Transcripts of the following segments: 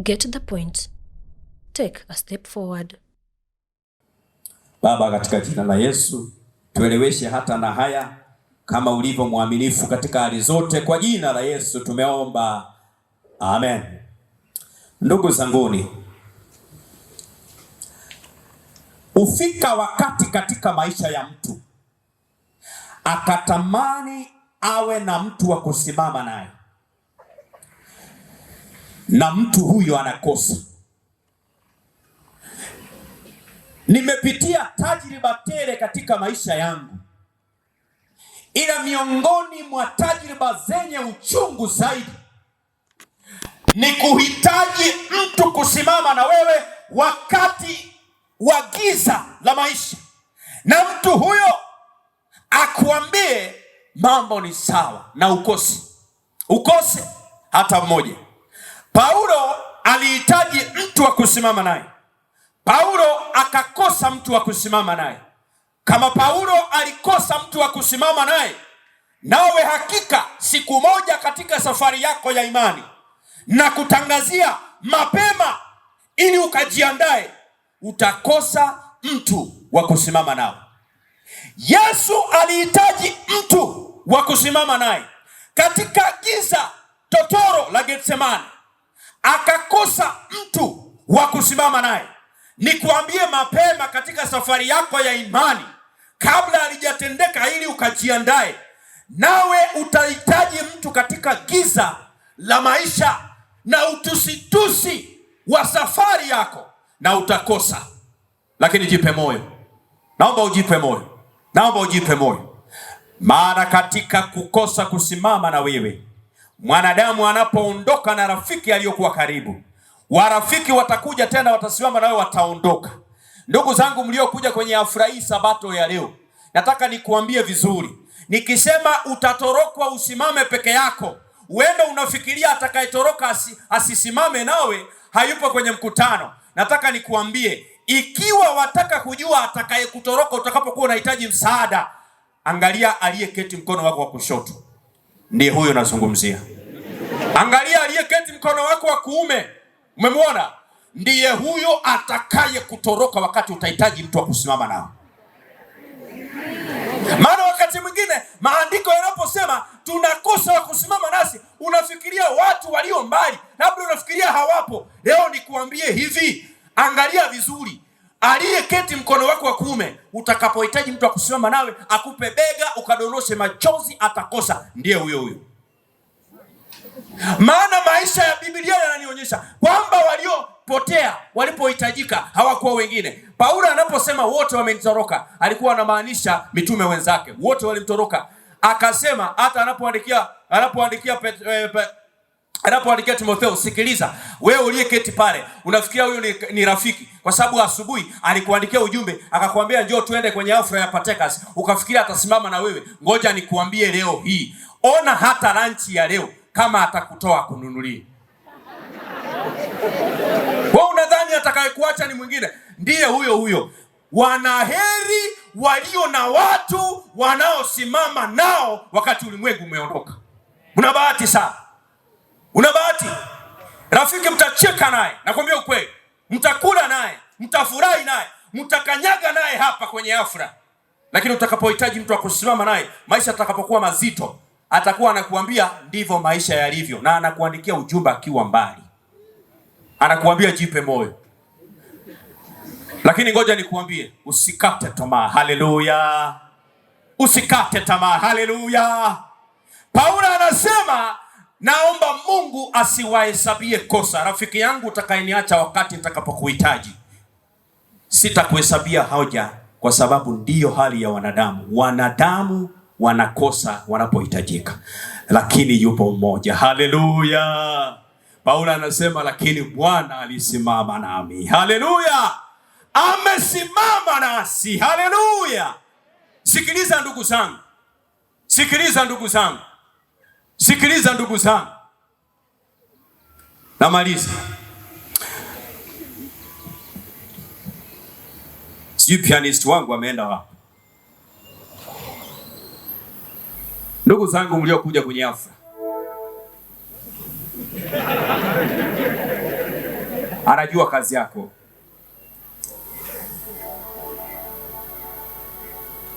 Get the point. Take a step forward. Baba, katika jina la Yesu tueleweshe hata na haya, kama ulivyo mwaminifu katika hali zote. Kwa jina la Yesu tumeomba, amen. Ndugu zanguni, hufika wakati katika maisha ya mtu akatamani awe na mtu wa kusimama naye, na mtu huyo anakosa. Nimepitia tajriba tele katika maisha yangu, ila miongoni mwa tajriba zenye uchungu zaidi ni kuhitaji mtu kusimama na wewe wakati wa giza la maisha, na mtu huyo akuambie mambo ni sawa, na ukose hata mmoja. Paulo alihitaji mtu wa kusimama naye. Paulo akakosa mtu wa kusimama naye. Kama Paulo alikosa mtu wa kusimama naye, nawe hakika siku moja katika safari yako ya imani, na kutangazia mapema ili ukajiandae, utakosa mtu wa kusimama nao. Yesu alihitaji mtu wa kusimama naye katika giza totoro la Getsemane, akakosa mtu wa kusimama naye. Nikuambie mapema katika safari yako ya imani, kabla halijatendeka, ili ukajiandae, nawe utahitaji mtu katika giza la maisha na utusitusi wa safari yako, na utakosa. Lakini jipe moyo, naomba ujipe moyo, naomba ujipe moyo, maana katika kukosa kusimama na wewe, mwanadamu anapoondoka na rafiki aliyokuwa karibu, warafiki watakuja tena, watasimama nawe, wataondoka. Ndugu zangu mliokuja kwenye hafla hii sabato ya leo, nataka nikuambie vizuri, nikisema utatorokwa usimame peke yako, uende unafikiria atakayetoroka asisimame nawe hayupo kwenye mkutano. Nataka nikuambie, ikiwa wataka kujua atakayekutoroka utakapokuwa unahitaji msaada, angalia aliyeketi mkono wako wa kushoto, ndiye huyo nazungumzia. Angalia aliyeketi mkono wako wa kuume, umemwona? Ndiye huyo atakaye kutoroka wakati utahitaji mtu wa kusimama nao. Maana wakati mwingine maandiko yanaposema tunakosa wa kusimama nasi, unafikiria watu walio mbali, labda unafikiria hawapo. Leo nikuambie hivi, angalia vizuri aliyeketi mkono wako wa kuume, utakapohitaji mtu wa kusimama nawe akupe bega ukadondoshe machozi, atakosa. Ndiye huyo huyo. Maana maisha ya Biblia yananionyesha kwamba waliopotea walipohitajika hawakuwa wengine. Paulo anaposema wote wamenitoroka, alikuwa anamaanisha mitume wenzake wote walimtoroka. Akasema hata anapoandikia Timotheo, sikiliza wewe uliyeketi pale, unafikiria huyu ni rafiki, kwa sababu asubuhi alikuandikia ujumbe akakwambia njoo tuende kwenye hafla ya Patekas, ukafikiria atasimama na wewe. Ngoja nikuambie leo hii, ona hata lunch ya leo kama atakutoa kununulia. Wewe unadhani atakayekuacha ni mwingine? Ndiye huyo huyo. Wanaheri walio na watu wanaosimama nao wakati ulimwengu umeondoka. Una bahati sana, una bahati rafiki, mtacheka naye, nakwambia ukweli, mtakula naye, mtafurahi naye, mtakanyaga naye hapa kwenye hafla, lakini utakapohitaji mtu wa kusimama naye, maisha atakapokuwa mazito, atakuwa anakuambia ndivyo maisha yalivyo, na anakuandikia ujumbe akiwa mbali, anakuambia jipe moyo. Lakini ngoja nikuambie, usikate tamaa. Haleluya, usikate tamaa. Haleluya. Paulo anasema naomba Mungu asiwahesabie kosa. Rafiki yangu utakayeniacha wakati nitakapokuhitaji, sitakuhesabia hoja, kwa sababu ndiyo hali ya wanadamu. Wanadamu wanakosa wanapohitajika, lakini yupo mmoja. Haleluya. Paulo anasema lakini Bwana alisimama nami. Haleluya, amesimama nasi. Haleluya. Sikiliza ndugu zangu, sikiliza ndugu zangu, sikiliza ndugu zangu, namaliza. Sijui pianist wangu ameenda wapi. Ndugu zangu mliokuja kwenye hafla, Anajua kazi yako.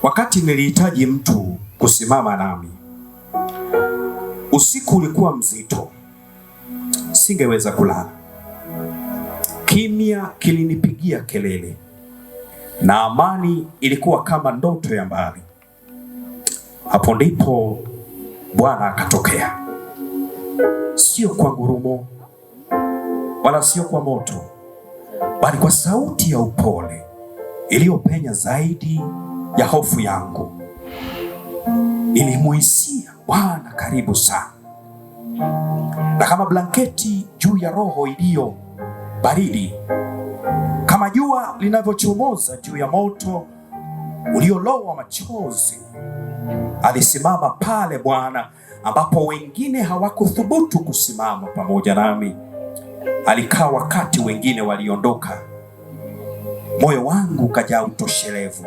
Wakati nilihitaji mtu kusimama nami, usiku ulikuwa mzito, singeweza kulala. Kimya kilinipigia kelele na amani ilikuwa kama ndoto ya mbali. Hapo ndipo Bwana akatokea, sio kwa ngurumo wala sio kwa moto, bali kwa sauti ya upole iliyopenya zaidi ya hofu yangu. Nilimuhisia Bwana karibu sana, na kama blanketi juu ya roho iliyo baridi, kama jua linavyochomoza juu ya moto uliolowa machozi, alisimama pale Bwana ambapo wengine hawakuthubutu kusimama pamoja nami. Alikaa wakati wengine waliondoka. Moyo wangu ukajaa utoshelevu,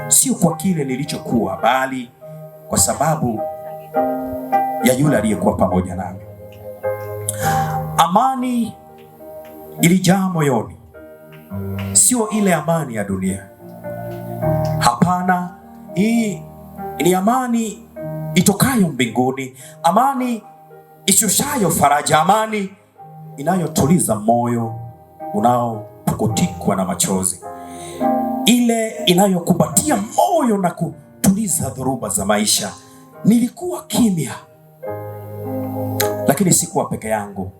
sio kwa kile nilichokuwa, bali kwa sababu ya yule aliyekuwa pamoja nami. Amani ilijaa moyoni, sio ile amani ya dunia. Hapana, hii ni amani itokayo mbinguni, amani ishushayo faraja, amani inayotuliza moyo unaopukutikwa na machozi, ile inayokumbatia moyo na kutuliza dhoruba za maisha. Nilikuwa kimya, lakini sikuwa peke yangu.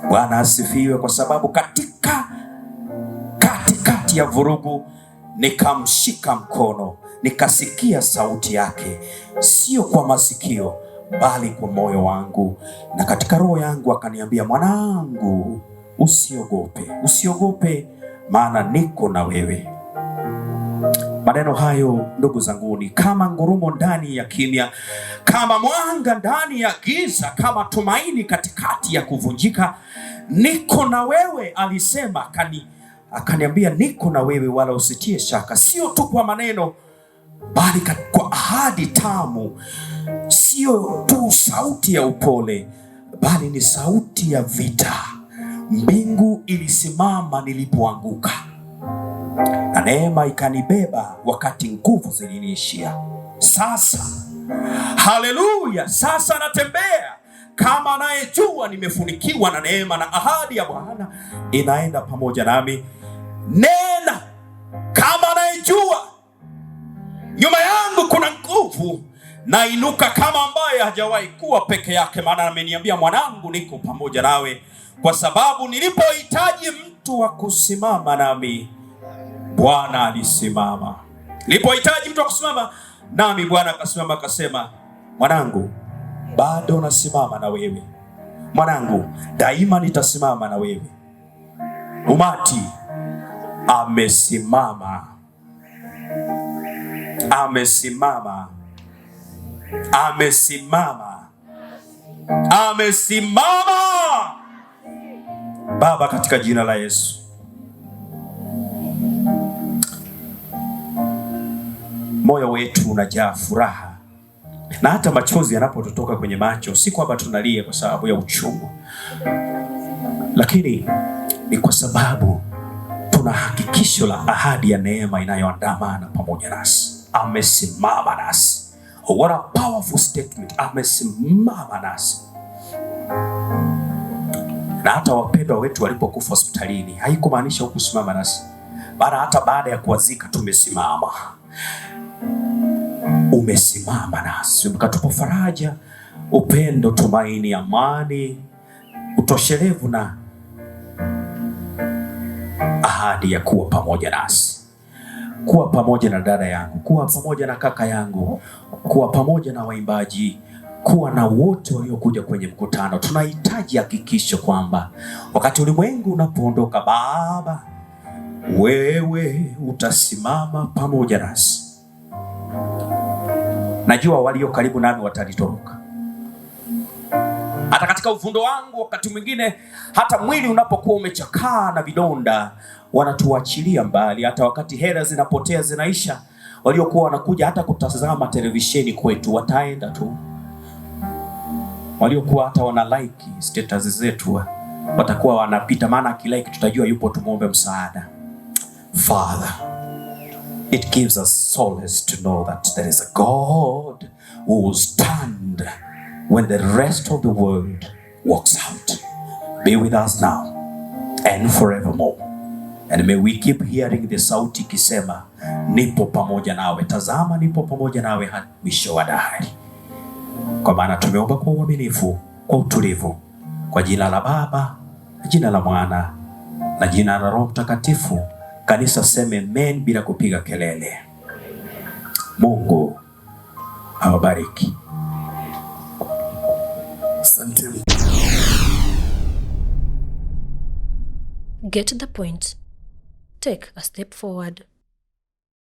Bwana asifiwe, kwa sababu katika katikati ya vurugu nikamshika mkono, nikasikia sauti yake, sio kwa masikio bali kwa moyo wangu, na katika roho yangu akaniambia, mwanangu, usiogope, usiogope, maana niko na wewe. Maneno hayo ndugu zangu ni kama ngurumo ndani ya kimya, kama mwanga ndani ya giza, kama tumaini katikati ya kuvunjika. Niko na wewe, alisema. Akaniambia niko na wewe, wala usitie shaka. Sio tu kwa maneno, bali kwa ahadi tamu. Sio tu sauti ya upole, bali ni sauti ya vita. Mbingu ilisimama nilipoanguka, na neema ikanibeba wakati nguvu ziliniishia. Sasa haleluya, sasa natembea kama anayejua nimefunikiwa na neema, na ahadi ya Bwana inaenda pamoja nami. Nena kama anayejua nyuma yangu kuna nguvu, nainuka kama ambaye hajawahi kuwa peke yake, maana ameniambia mwanangu, niko pamoja nawe, kwa sababu nilipohitaji mtu wa kusimama nami Bwana alisimama. Nilipohitaji mtu wa kusimama nami Bwana akasimama, akasema, mwanangu, bado nasimama na wewe, mwanangu, daima nitasimama na wewe. Umati amesimama, amesimama, amesimama, amesimama. Baba, katika jina la Yesu, moyo wetu unajaa furaha na hata machozi yanapototoka kwenye macho, si kwamba tunalia kwa sababu ya uchungu, lakini ni kwa sababu tuna hakikisho la ahadi ya neema inayoandamana pamoja nasi. Amesimama nasi. What a powerful statement! Amesimama nasi. Na hata wapendwa wetu walipokufa hospitalini, haikumaanisha hukusimama nasi, maana hata baada ya kuwazika tumesimama. Umesimama nasi, ukatupa faraja, upendo, tumaini, amani, utoshelevu na ahadi ya kuwa pamoja nasi, kuwa pamoja na dada yangu, kuwa pamoja na kaka yangu, kuwa pamoja na waimbaji, kuwa na wote waliokuja kwenye mkutano. Tunahitaji hakikisho kwamba wakati ulimwengu unapoondoka, Baba, wewe utasimama pamoja nasi. Najua walio karibu nami watanitoroka, hata katika uvundo wangu. Wakati mwingine hata mwili unapokuwa umechakaa na vidonda, wanatuachilia mbali. Hata wakati hela zinapotea zinaisha, waliokuwa wanakuja hata kutazama televisheni kwetu wataenda tu. Waliokuwa hata wana like status zetu Watakuwa wanapita, maana akilike tutajua yupo, tumwombe msaada. Father, it gives us solace to know that there is a God who will stand when the rest of the world walks out. Be with us now and forevermore. And may we keep hearing the sauti ikisema, "Nipo pamoja nawe, tazama nipo pamoja nawe hadi mwisho wa dahari." Kwa maana tumeomba kwa uaminifu, kwa utulivu, kwa jina la Baba na jina la Mwana na jina la Roho Mtakatifu. Kanisa seme amen bila kupiga kelele. Mungu awabariki. Asante. Get the point. Take a step forward.